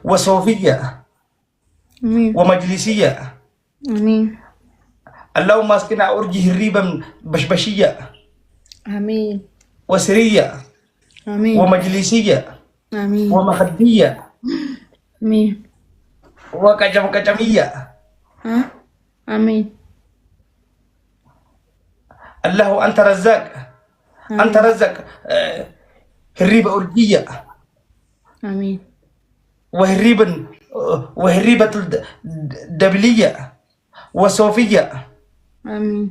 وصوفية Amiin. ومجلسية Amiin. اللهم اسقنا أرجه الريبة بشبشية Amiin. وسرية Amiin. ومجلسية Amiin. ومخدية Amiin. وكجم كجمية Ha? Amiin. الله أنت رزاق أنت رزاق هريبة أرجية Amiin. وهريبا وهريبة الدبلية وصوفية Amiin.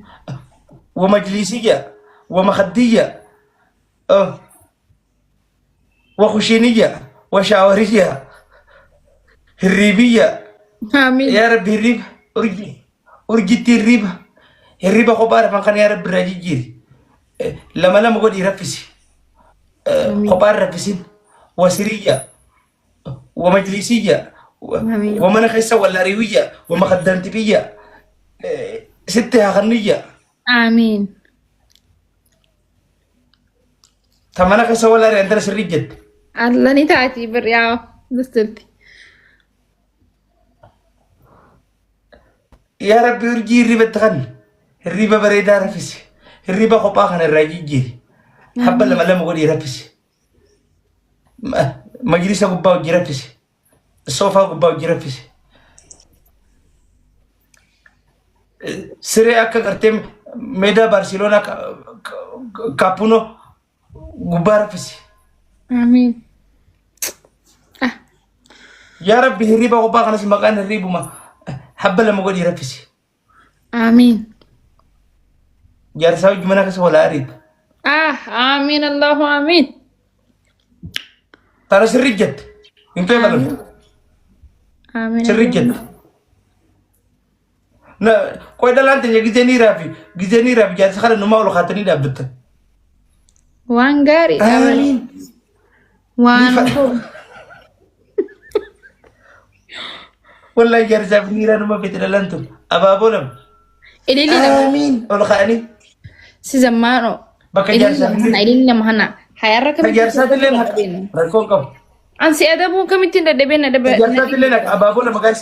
ومجلسية ومخدية آه، وخشينية وشاورية هريبية Amiin. يا رب هريب أرجي أرجتي الريبة هريبة خبار فان كان يا رب راجي جيري لما لم قد يرفسي خبار رفسين وسرية ومجلسية آمين. ومنخسة ولا ريوية ومخدنتبية ستها غنية Amiin. تمنخسة ولا ري عندنا سري جد Alla ni taati bir yaa dastalti. يا ربي ارجي الريبة تغني الريبة بريدة رفسي الريبة خبا خن الراجي جيري حبة لما لم قد يرفسي مجلس قبا وجرفسي الصوفا قبا وجرفسي سري أكا قرتم ميدا برشلونة كابونو قبا رفسي Amiin. Ah. يا ربي الريبة قبا خنس مكان الريبة ما حبة لما قد يرفسي Amiin. جارساوي جمنا كسو ولا أريد Ah, amiin Allahu amiin. ترى سري جد انتو يبلون Amiin. sirri jenna. Na qoy dhalaan teenya gizee niiraa fi gizee niiraa fi jaarsa kana numaa ol kaatanii dhaabbattan. Waan gaarii dha. Amiin. Waan Wallahi jaarsaa fi niiraa numa fete dhalaan tun abaaboo lama. ililli lama Amiin. Ol kaa'anii si zammaano. bakka Ililli jaarsaa lama fi hana ililli lama hana. Hayarra kamitti jaarsaa illee rakkoon qabu. Ansi adabuu kamitti hin dadhabeen adaba. Jaarsaa illee abaaboo lama gaas.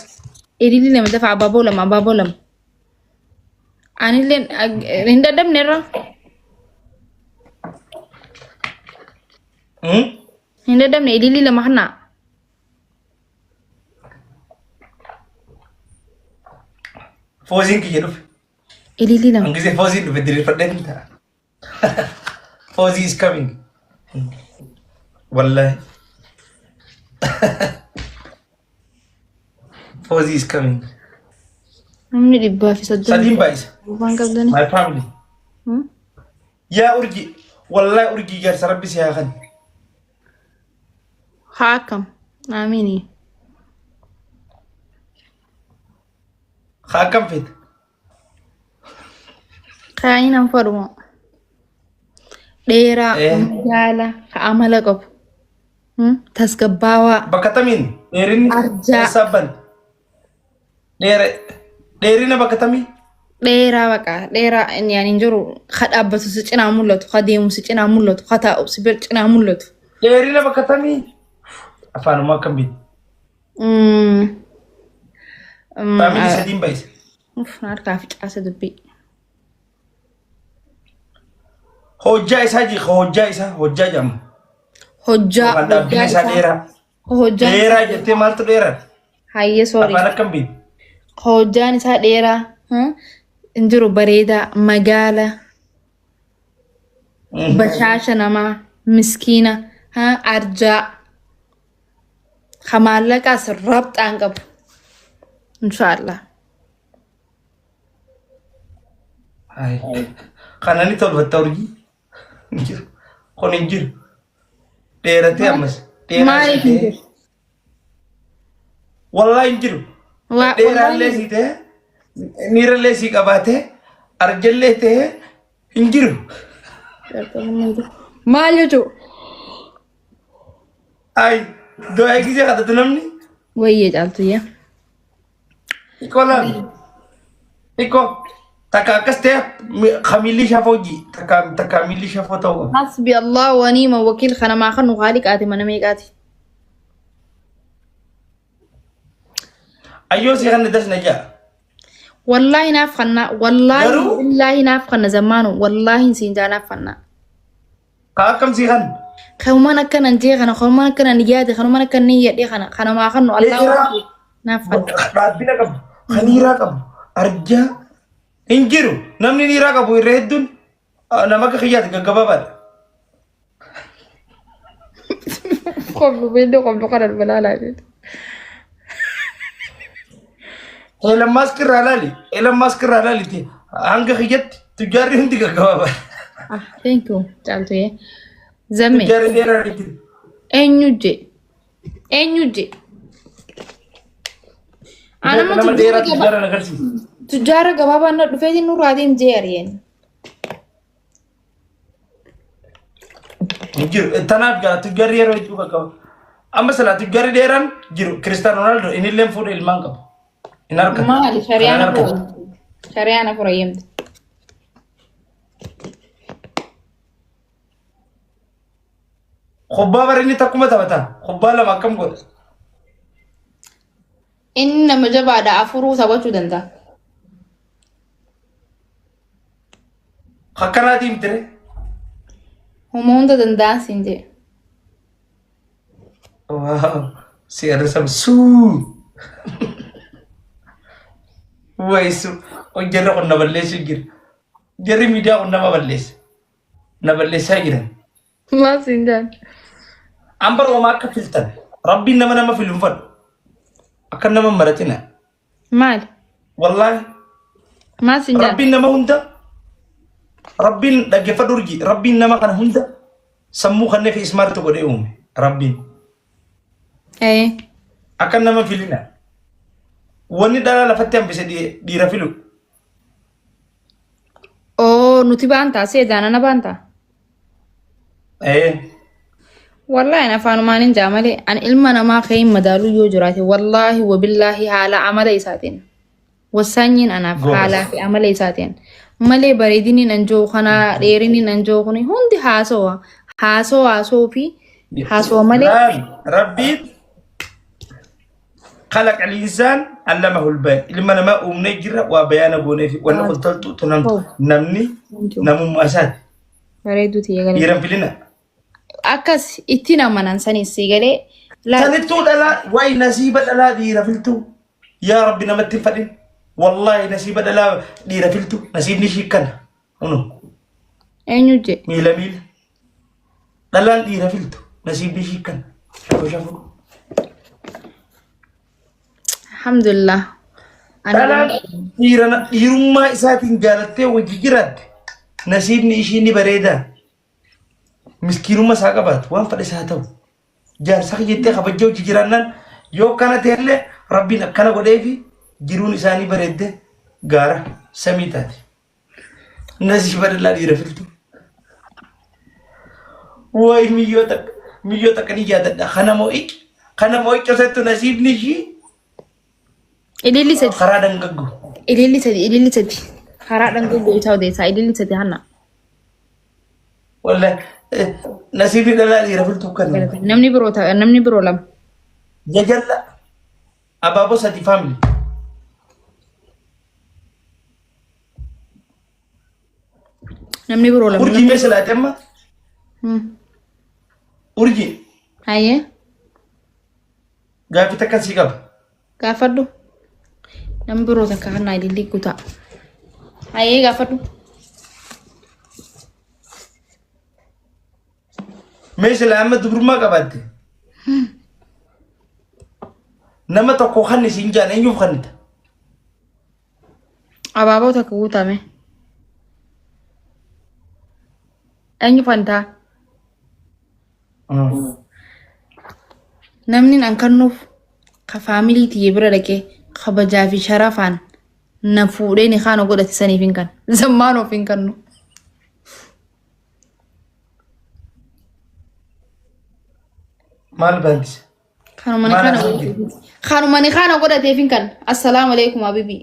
Ililli lama dafa abaaboo lama abaaboo lama. Anillee hin dadhabne irra. Hin dadhabne ililli lama hana. Fooziin kiyya dhufe. Ililli lama. Hangise fooziin dhufe diriirfadhee hin ta'a. Foozii is coming. Wallahi. Foozii is coming. Namni 130. Sadiin baay'isa. Waan qabdani. My family. Yaa urji. Wallahi urjii jaarsa rabbi si haa kennu. Haa akkam. Amiini. Haa akkam feete. Kaayin an fadhuma. Dheeraa, Eh. magaala, ka amala qabu. Tasgabbaawaa. Bakka tamiin dheerinni Arjaa. eessaa ban? Dheerina bakka tamii? Dheeraa baqa. Dheeraa inni ani hin jiru. Ka dhaabbatu si cinaa mul'atu, ka deemu si cinaa mul'atu, ka taa'u si bir cinaa mul'atu. Dheerina bakka tamii? Afaanumaa akkam beektu? Faamilii sadiin baay'isa. Uff, na harkaa fi caasa dubbii. Hojjaa isaa jii hojjaa isaa hojjaa jedhama. Hojjaa. Yookaan dhaabbina isaa dheeraa. Hojjaan Dheeraa jettee maaltu dheeraa? Hayyee sorry. Afaan akkam beektu? Hojjaan isaa dheeraa. Hin jiru bareedaa, magaala, bashaasha namaa, miskiina, arjaa. Ka maallaqaas rabxaan qabu. Inshaallah. Ay. Kana ni tolfatta urjii. Hin jiru. Kun hin jiru. Dheeratee ammas. Dheeraa Maaliif hin si ta'e. jiru? Wallahi hin jiru. Dheeraallee Wallahi si ta'e. Miirallee si qabaatee. Arjallee ta'e hin jiru. Maal jechuun? Ay. Du'aa gisee kadhatu namni. Wayyee caaltuyyaa. Xiqqoo laal. Xiqqoo. Takka akkas ta'e kamiilli shafoo ji. Takka takka miilli shafoo ta'uu qaba. Hasbi Allah wa ni'ma wakiil kana maa kan nu haali qaate mana meeqaati? Ayyoo si kanne das na ja'a. Wallaahi naaf kannaa. Wallaahi Garuu billaahi naaf kanna zammaanu. Wallaahi siin jaa naaf kannaa. ka akkam si kan Kanumaan akkanan jee kana kanumaan akkanan yaade kanumaan akkanan yadhee kana kanumaa kannu Allahu dheeraa akbar naaf kanna. dhaabbina qabu kan dhiiraa qabu arjaa hin jiru namni dhiiraa qabu irra hedduun nama akka kiyyaati gaggabaabaadha. Qoblu beelli qoblu kana balaalaa jedhu. Elon Musk irraa laali Elon Musk irraa laali hanga kiyyatti tujjaarri hundi gaggabaabaadha. Ah, thank you caaltuyee. Zamme Tujjaarri dheeraa hin jiru. eenyu je eenyu je. Anama Nama tujjaara dheeraa gabaa tujjaara agarsiisa. tujjaara gabaabaan na dhufeetiin nurraa deem jee ari'een. Hin jiru. Tanaaf gaa tujjaarri yeroo hedduu qaqqaba. Amma silaa tujjaarri dheeraan jiru Kiristaano Roonaaldoo innillee fuudhee ilmaan qabu. Hin argatu. Maali Kana shari'aan hin afur argatu. shari'aan afur eeyyamte. Kubbaa bara inni takkuma taphata. Kubbaa lama akkam godha? Inni nama jabaadha afuruu taphachuu danda'a. Akkanaatiin ture. Homa hunda danda'an siin jedhe. Waaw. Si arrasam suu. Wayisu. Jarri kun na balleessu jira. Jarri miidiyaa kun nama balleessa. Na balleessaa jiran. Maal siin jedhan? An bara homaa akka filtan. Rabbiin nama nama filu hin fadhu. Akka nama hin maratina. Maal? Wallaahi. Maal siin jedhan? Rabbiin nama hunda. Rabbiin dhaggeeffadhu urjii. Rabbiin nama kana hunda sammuu kannee fi ismaarti godhee uume. Rabbiin. Ee. Akka nama filina. Wanni dhalaa lafatti hambise dhiira filu. Oo nuti baantaa seedaana na baantaa? Ee. Wallaahi ani afaanumaan hin jaa malee ani ilma namaa kee hin madaaluu yoo jiraate wallaahi wabillaahi haala amala isaatiin. Wasaanyiin anaaf Goobas. haalaa fi amala isaatiin malee bareediniin anjoo kanaa dheeriniin anjoo kuni hundi haasawa haasawa haasawuu fi haasawa malee Laal rabbiin خلق الإنسان علمه البيان ilma namaa uumnee jirra waa bayaana goonee fi wanni kun toltu tunamtu Oh. namni namummaa isaati bareedduu tiyya galee. dhiiran filina. Akkas ittiin amanan sanis si galee laal Sanittuu dhalaa wayi nasiiba dhalaa dhiira filtuu yaa rabbi namatti hin fadhin wallaahi nasiiba dhalaa dhiira filtuu nasiibni ishii kana unu eenyu je miila miila dhalaan dhiira filtu nasiibni ishii kana shafoo shafoo. alhamdulillah. Ani Dhalaan dhiira dhiirummaa isaatiin jaalattee wajji jiraatte nasiibni ishii ni bareeda. Miskiinummaa isaa qabaatu waan fedhe isaa ta'u. Jaarsa jettee kabajjee hojii jiraannaan yoo akkana ta'ellee rabbiin akkana godheefi jiruun isaanii bareedde gaara samii taate. Nasiiba dhalaa dhiira filtu. Wayi miyyoo takka miyyoo takka ni yaadadha. Kana mo'icha kana mo'icha osattu nasiibni ishii ililli sadi karaa dangaggoo. ililli sadi ililli sadi karaa dhangaggoo isaa odeessaa ililli sadi hanna. Wallahi nasiibni dhalaa dhiira filtuu kan Namni biroo namni biroo lama. jajalla abaaboo sadi faamili. Namni biroo lama. Urjii mee silaate amma urjii Hayyee gaaffii takka sii qaba. gaafadhu. Namni biroo takka hanna ililli guutaa. Hayyee gaafadhu. Mee silaa amma dubrummaa qabaatte. Nama tokko kan isiin jaan eenyuuf kannita? Abaaboo takka guutame. Eenyu fantaa? Namni an kennuuf ka faamilii tiyya bira dhaqee kabajaa fi sharafaan na fuudhee ni kaana godhate saniif hin kennu. Zammaan of hin kennu. Maal baantisa? Kanuma ni Maal kaana haasa'u jira? godhateef. Kanuma ni kaana godhateef hin kennu. Assalaamu alaikum habibi.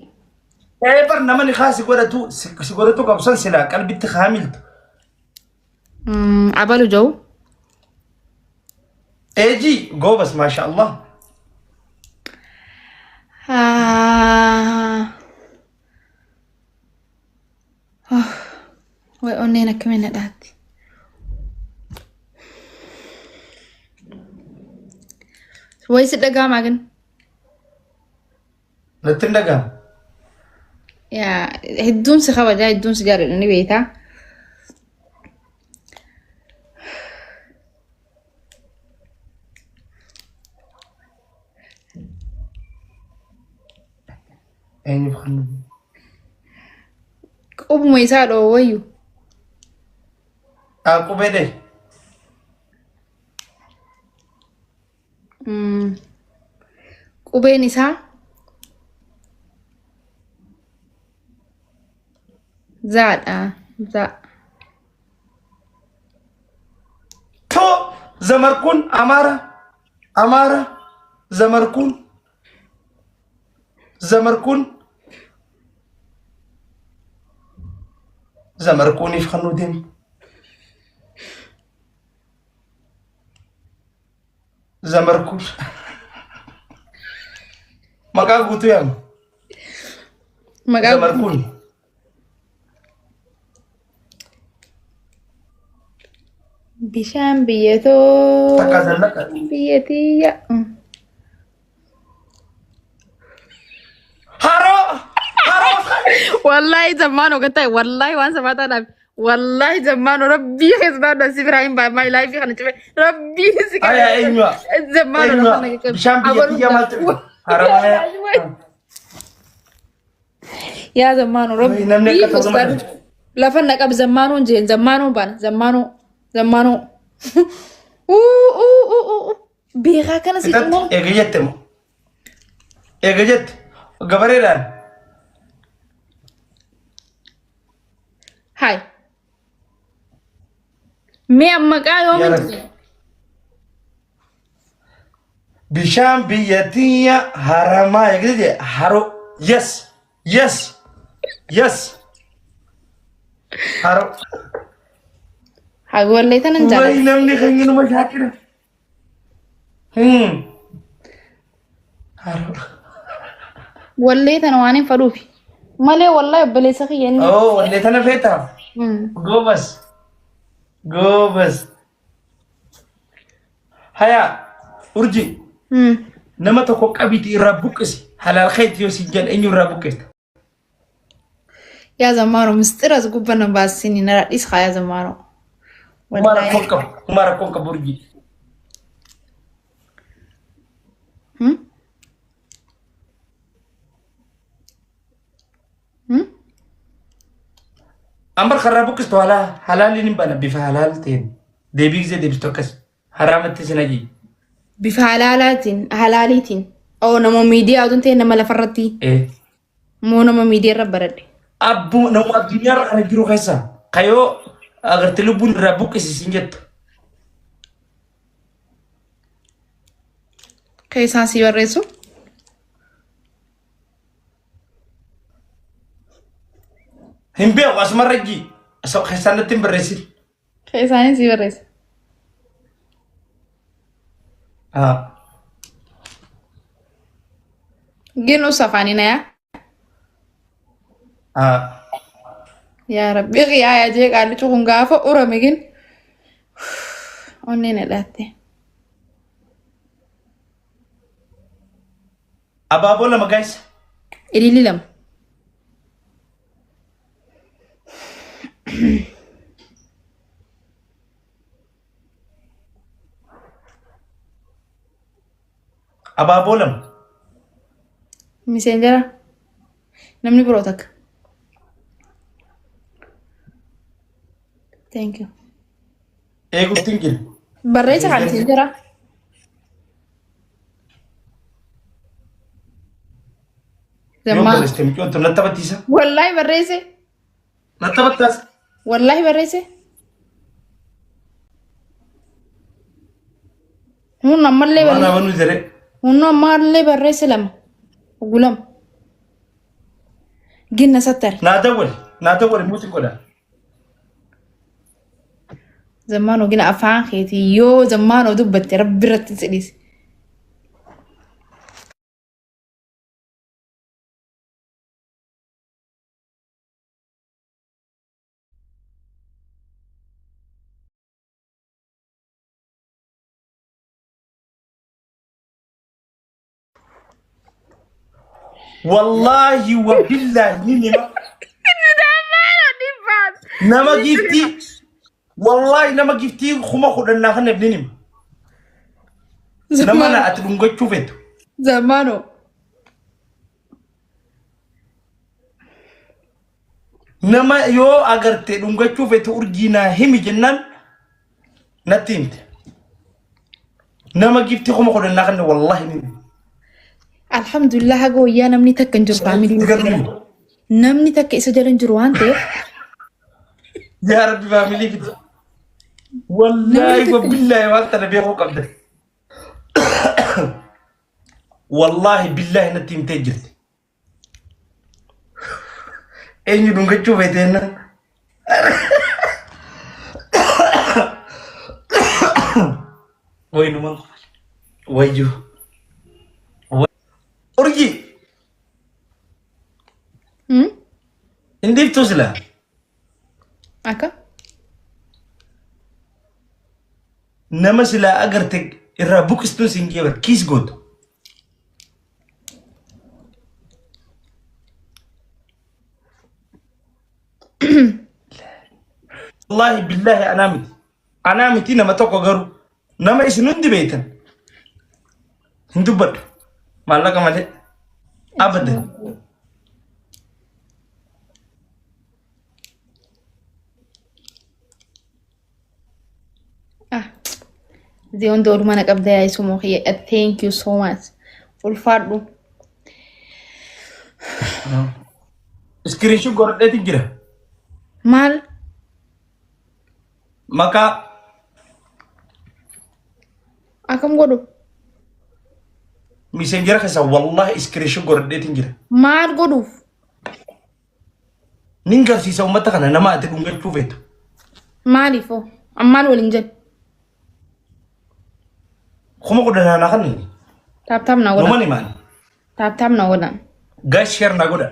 Ee bar nama ni kaasi godhatu si godhatu qabsan silaa qalbitti kaamiltu. Abalu jau. Eejii goobas maasha Allah. Haa. Way onneen akkamiin na dhaatti. Way si dhaga'amaa gin. Natti hin dhaga'amu. Yaa hedduun si kabajaa hedduun si jaalladha ni beektaa. Eenyuuf kan Qubuma isaa dhoowwayyu. Haa qubee dhee. Qubeen isaa zaadha. Zaa. Too zamarkuun Amaara Amaara zamarkuun zamarkuun zamarkuuniif kan nu deemu. Zamarkuun maqaa guutuu yaama. Maqaa Zamarkuun. Bishaan biyya too. Takka zallaqa. Biyya tiyya. Haroo! Haroo! Wallahi zammaanoo kan ta'e wallahi waan sabaataa dhabe wallahi zammaanoo rabbii keessaa si biraa hin baay'ee my life kana cufe rabbii si Aya eenyu'a? Zammaanoo Eenyu'a? lafa na Bishaan biyya tiyya maaltu dhufe? Haramaya. Yaa zammaanoo Wayi, namni rabbii akka ta'u nama keessaa lafa na qabi zammaanoon jeen zammaanoo baana zammaanoo zammaanoo uu uu uu uu beekaa kana si Fixatti cimoo eega jette moo? Eega jette gabareedhaan Hai. Mee amma maqaa yaa yoomiin Rabbi. Bishaan biyya tiyya haramaa eega jette haroo. Yes. Yes. Yes. Haroo. Hagwallee tanan Wayi jaalladha. namni keenya numa shaakira. Haroo. Wallee tana waan hin fadhuufi. Malee wallahi obboleessa kiyya inni. Oh, wallee tana feetaa? Goobas. Goobas. Haya, urji. Nama tokko qabiiti irraa buqqisi. Halaal keeti yoo siin jedhan eenyu irraa buqqista? Yaa zammaanoo mistira as gubba na baasini na dhis haa yaa zammaanoo. Uma Wallahi. rakkoon qabu. Uma rakkoon qabu urji. Hmm? Hmm? Ambar karraa buqqistu halaaliin hin bana bifa halaal ta'een deebii gisee deebistu akkas. Haraamatti sin aji. Bifa halaalaatiin halaaliitiin. Oo nama miidiyaa otoo hin ta'in nama lafarratti Eh. moo nama miidiyaa irra baradhe. Abbuma nama addunyaarra kana jiru keessa kayoo agartee lubbuun irraa buqqisi sin jettu. Keessaan sii barreessu. Hin beeku asumarra ji. Keessaan natti hin barreessin. Keessaanin sii barreessa. Haa. Gin us afaaniin ayaa. Haa. Yaa Rabbi qiyaa yaa jee qaallichu kun gaafa urame gin. Onnee na dhaatte. Abaaboo lama guys. Ililli lama. Abaaboo lama. Miseenjara. Namni biroo takka. Thank you. Eegutti hin jiru. Barreessa kan miseenjara. Yoo Zammaa. barreessite mucoon tun natti taphachiisa. Wallaahi barreesse. Natti taphattaas. Wallaahi barreesse. Humna ammallee Waan barreesse. amanuu jedhee. Humna ammallee barreesse lama. Oguu lama. Ginna sattari. Naa dawwali. Naa dawwali muutiin godha. Zammaanoo gina afaan keetii yoo zammaanoo dubbatte rabbi irratti si dhiise. Wallaahi wa billaahi ni nima. Nama giiftii wallaahi nama giiftii 10,000 naa kenneef ni nima. Nama na ati dhungachuu feetu. Zamano. Nama yoo agarte dhungachuu feetu urjii naa himi jennaan natti himte. Nama giiftii 10,000 naa kenne wallaahi ni hima. Alhamdulillah haga wayyaa namni takka hin jiru faamiliin isa jala. Namni takka isa jala hin jiru waan ta'eef Yaa Rabbi faamilii fidi. Wallaahi wa billaahi waan tana beekuu qabda. Wallaahi billaahi natti himtee jirti. Eenyu dhungachuu feeteenna? Wayinumaan wayyo. Urjii hin dhiiftuu sila. Akka Nama silaa agarte irraa buqistuun siin jee bar kiis gootu. Wallaahi billaahi anaa miti. Anaa miti nama tokko garuu nama isin hundi beektan hin dubbadhu. Maallaqa malee. Abadan. Ah, Ziyoon dooluma na qabda yaa isumoo kiyya. Thank you so much. Ulfaadhu. Iskiriinshuut godhadheetiin jira. Maal? Maqaa Akkam godhu? miseenjera keessa wallaahi iskiriinshuut godhadheetiin jira. Maal godhuuf? Nin garsiisa uummata kana nama ati dhungachuu feetu. Maaliif hoo? Ammaan waliin jedhu. 10,000 naa kan Taaptaap naa godha. numan himaan. Taaptaap naa godha. Guys share naa godha.